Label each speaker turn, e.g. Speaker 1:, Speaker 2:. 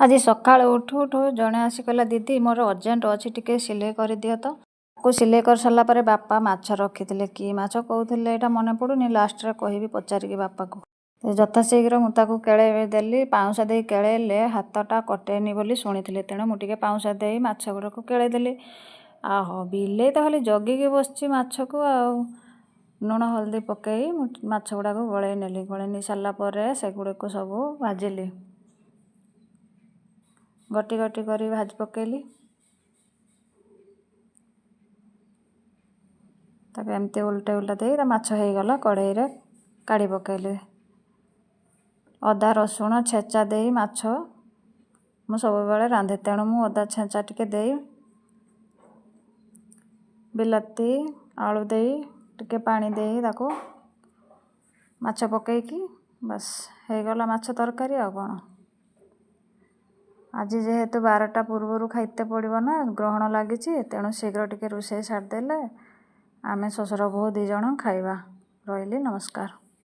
Speaker 1: ଆଜି ସକାଳୁ ଉଠୁ ଉଠୁ ଜଣେ ଆସି କହିଲା, ଦିଦି ମୋର ଅର୍ଜେଣ୍ଟ ଅଛି, ଟିକେ ସିଲେଇ କରିଦିଅ ତ। ତାକୁ ସିଲେଇ କରିସାରିଲା ପରେ ବାପା ମାଛ ରଖିଥିଲେ। କି ମାଛ କହୁଥିଲେ ଏଇଟା ମନେ ପଡ଼ୁନି, ଲାଷ୍ଟରେ କହିବି ପଚାରିକି ବାପାକୁ। ଯଥାଶୀଘ୍ର ମୁଁ ତାକୁ କେଳେଇ ଦେଲି। ପାଉଁଶ ଦେଇ କେଳେଇଲେ ହାତଟା କଟେନି ବୋଲି ଶୁଣିଥିଲି, ତେଣୁ ମୁଁ ଟିକେ ପାଉଁଶ ଦେଇ ମାଛ ଗୁଡ଼ାକୁ କେଳେଇ ଦେଲି। ଆହୋ, ବିଲେଇ ତ ଖାଲି ଜଗିକି ବସିଛି ମାଛକୁ। ଆଉ ଲୁଣ ହଳଦୀ ପକାଇ ମୁଁ ମାଛ ଗୁଡ଼ାକୁ ଗୋଳେଇ ନେଲି। ଗୋଳେଇ ନେଇ ସାରିଲା ପରେ ସେଗୁଡ଼ିକୁ ସବୁ ଭାଜିଲି, ଗୋଟି ଗୋଟି କରି ଭାଜି ପକାଇଲି। ତାକୁ ଏମିତି ଉଲଟେ ଉଲଟା ଦେଇ ତା ମାଛ ହେଇଗଲା, କଢ଼େଇରେ କାଢ଼ି ପକାଇଲି। ଅଦା ରସୁଣ ଛେଚା ଦେଇ ମାଛ ମୁଁ ସବୁବେଳେ ରାନ୍ଧେ, ତେଣୁ ମୁଁ ଅଦା ଛେଚା ଟିକେ ଦେଇ, ବିଲାତି ଆଳୁ ଦେଇ, ଟିକେ ପାଣି ଦେଇ ତାକୁ ମାଛ ପକାଇକି ବାସ୍ ହେଇଗଲା ମାଛ ତରକାରୀ। ଆଉ କ'ଣ, ଆଜି ଯେହେତୁ 12ଟା ପୂର୍ବରୁ ଖାଇତେ ପଡ଼ିବ ନା, ଗ୍ରହଣ ଲାଗିଛି, ତେଣୁ ଶୀଘ୍ର ଟିକେ ରୋଷେଇ ସାରିଦେଲେ ଆମେ ଶ୍ୱଶୁର ବୋହୂ 2 ଜଣ ଖାଇବା। ରହିଲି, ନମସ୍କାର।